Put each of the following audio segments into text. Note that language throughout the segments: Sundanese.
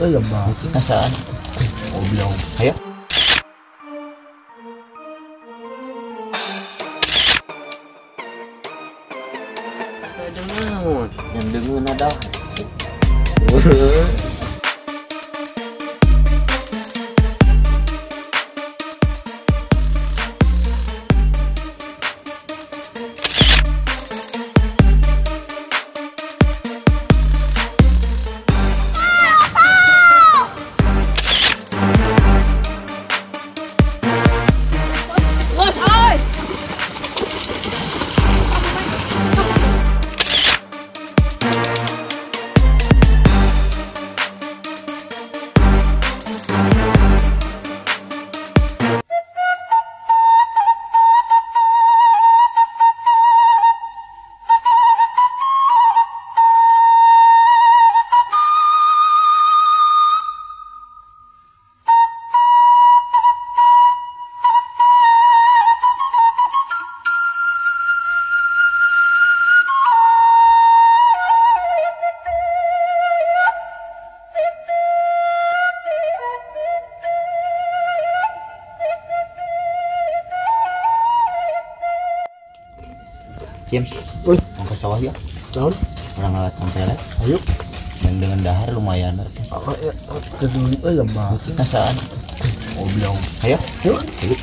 Lebah. Nasaan? Goblok. Ayo. Ada naon? Yang dengeun ada. Cim, mau ke sawah ya? Naon? Orang alat tempelet. Ayo. Dan dengan dahar lumayan. Oh, iya. Lebah. Nasaan? Goblok. Ayo. Yuk. Ayo.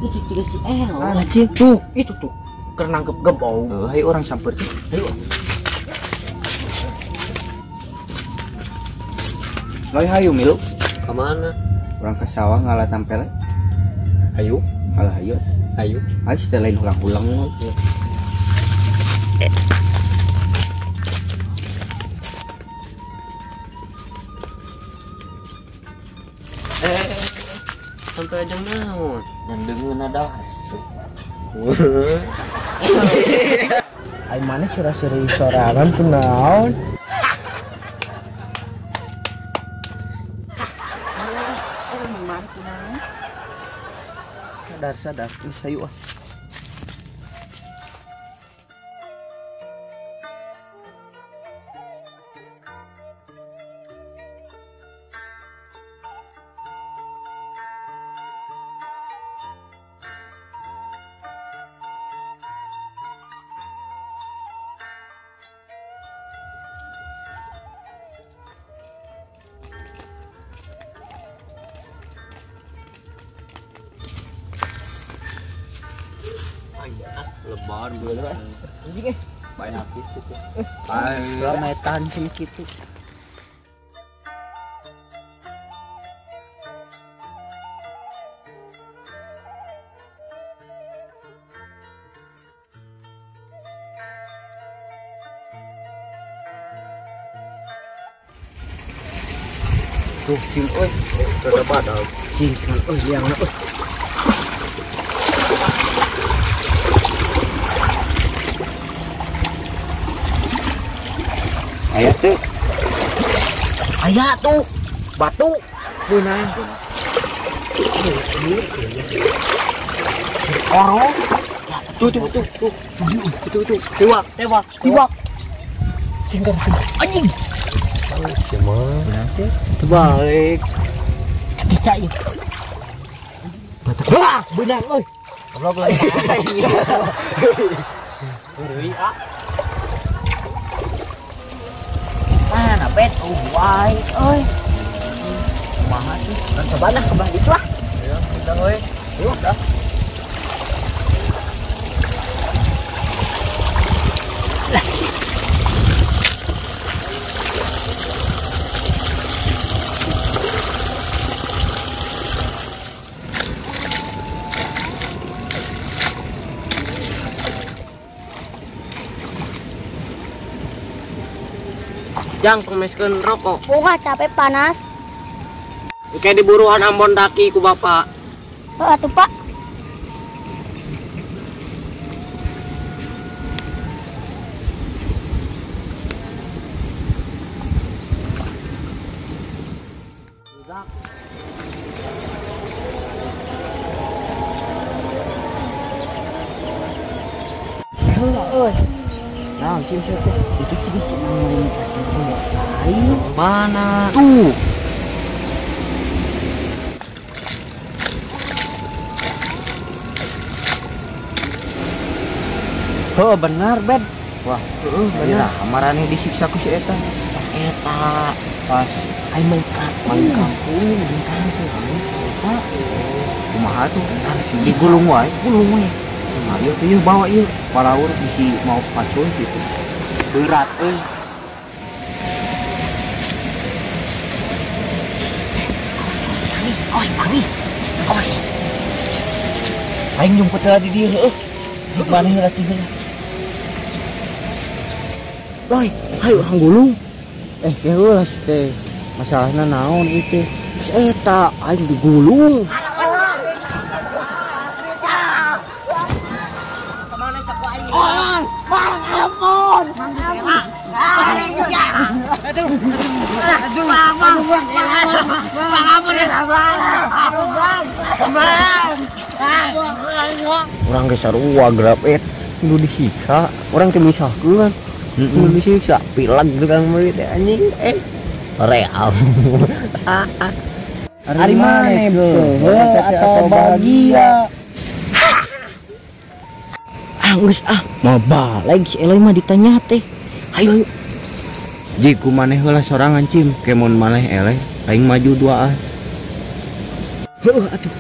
Itu juga si El. Ah, Cing, tuh, itu tuh. Keur nangkep gebau. Ayo orang samper. Ayo. Loy hayu milu. Ke mana? Orang ke sawah ngalah tampel. Ayo. Alah ayo. Ayo. Ayo sudah lain ulang-ulang. Sampai aja naon? Yang dengeun ada. Ai mana sura-suri sorangan kunaon? Sadar sadar, geus hayu ah. Lebar boleh Anjing eh. Banyak gitu tuh. Rametan sih gitu. Tuh, cing euy. Rada badag. Cing kan euy liangna euy. Aya tuh. Aya tuh. Batu. Beunang. Orok. Tuh tuh tuh tuh. Itu itu. Tewak, tewak, tewak. Cingkar anjing. Siapa? Terbalik. Cicak ieu. Batu. Wah, beunang euy. Goblok lagi. Heureuy ah. Mana bet oh wae euy. Kumaha sih? Kan coba nah ke belah ditu ah. Ayo, kita euy. Yuk dah. Jang pemeskeun rokok. Bunga capek panas. Engke diburuhan Ambon daki ku bapak. Oh, atuh Pak. Nah, sim siapa? Itu ciri si Mang lain. Mana? Tuh. Oh, benar, Ben. Wah, benar. Amarane disiksa ku si eta. Pas eta, pas aing main kampung, main kampung. Eta. Kumaha tuh? Digulung wae, gulung wae. Ayo tuh bawa ieu paraur bisi mau pacul gitu. Berat euy. Awas, pangi. Awas. Aing nyumpet heula di dieu heueuh. Jeung maneh heula cing heula. Doi, hayu urang gulung. Teh heula teh. Masalahna naon ieu teh? Geus eta aing digulung. Orang ge sarua grab nu disiksa, orang teh misahkeun. Nu disiksa pilag tukang meuli teh anjing real. Ari maneh atau bahagia. Ah geus ah, mau balik si Eloy mah ditanya teh. Hayu hayu. Ji ku maneh heula sorangan cim, kemun maneh eleh, aing maju duaan. Heuh atuh.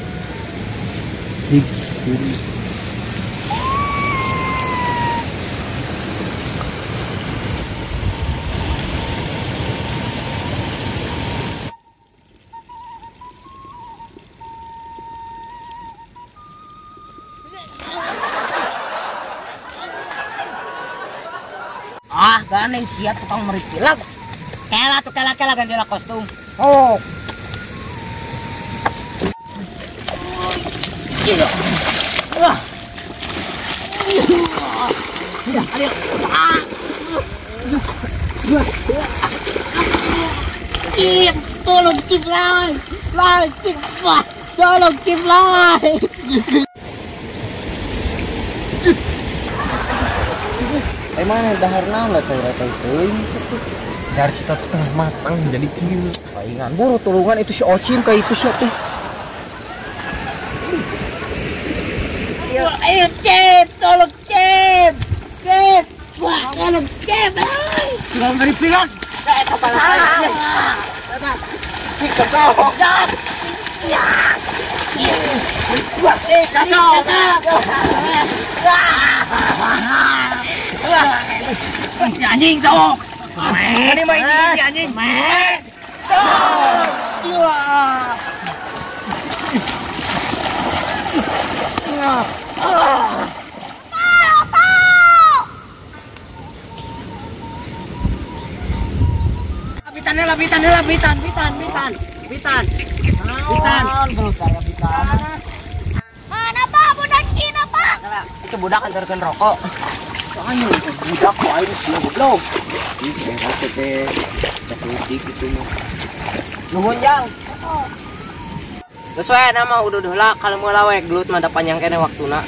Ah, ganeng siap tukang meripilag. Kela tuh kela kela ganti lah kostum. Oh. Gila. Wah. Udah, ayo. Cip, tolong cip lah. Lah, cip, wah. Tolong cip lah. Mana dahar naon lah teh teuing. Dahar cita setengah matang jadi kieu. Palingan buru tulungan itu si Ocin kayak itu siapa teh. Ayo Cep, tolong Cep. Cep, wah, tolong Cep. Tolong dari pilot. Saya kepala saya. Anjing sok. Ini mah ini anjing. Bitan heula, bitan heula, bitan, bitan, bitan, bitan. Bitan. Bitan. Mana Pak budak ini Pak? Itu budak antarkan rokok. Ayo, budak kok aing sih goblok. Ih, teh teh teh gitu mah. Nuhun Jang. Geus we nama udah heula kalau meula we gelut mah da panjang keneh waktuna.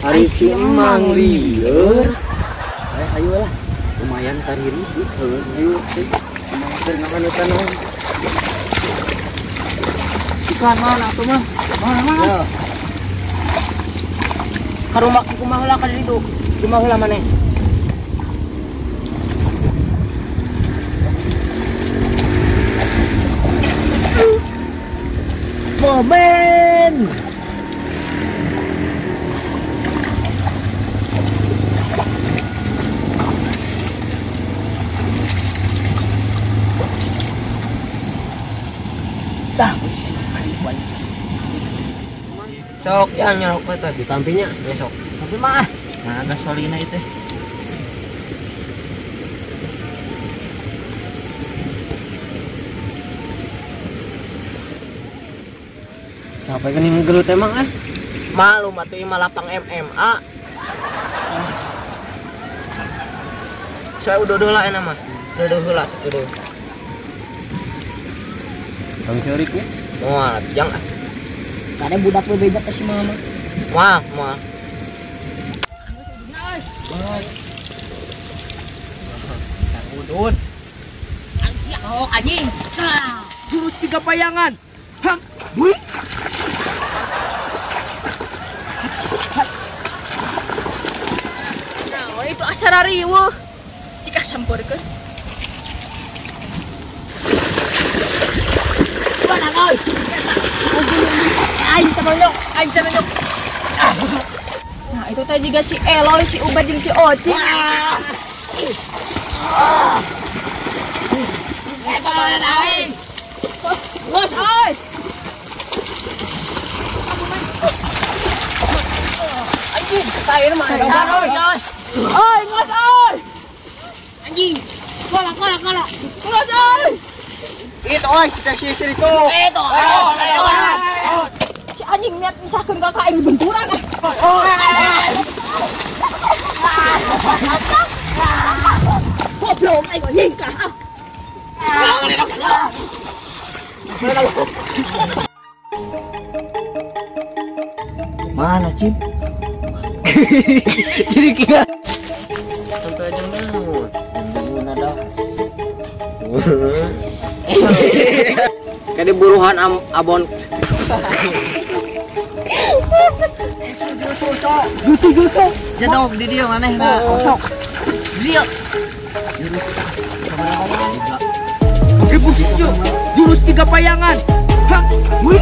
Ari si emang lieur. Ayo lah. Lumayan tariri sih. Heuh, ayo teh. Emang keur ngakan naon. Ikan mana atuh mah? Mana mana? Ka rumah kumaha heula ka ditu. Kumaha heula maneh? Momen. Dah, sok ya nyarok teh ditampinya besok. Tapi mah nah gasolina itu. Sampai geuning gelut emang ah. Malu mah tuh imah lapang MMA. Saya udah heula enak mah. Udah heula sakudu. Tong ceurik nya. Moal jang ah. Kade budak bebeja ke si mama. Wah, moal. Udun. Oh, anjing. Jurus 3 payangan. Hah? Wih. Nah, itu asara riweuh. Cika sampeurkeun. Mana oi? Aing teu aing teu. Nah, itu teh juga si Eloy, si Ubed jeung si Oci. Eta mana aing? Bos, oi. Anjing, saya mah. Oi, oi, ngos oi. Anjing. Kola, kola, kola. Ngos oi. Itu oi, kita sisir itu. Itu. Si anjing niat misahkeun ka aing benturan. Goblok aing anjing ka. Mana Cip? Jadi kira sampai aja naon. Gimana dah? Kade buruhan abon. Jutu. Jadok di dia maneh na. Osok. Dia. Oke, pusing yuk. Jurus 3 payangan. Hah? Wih.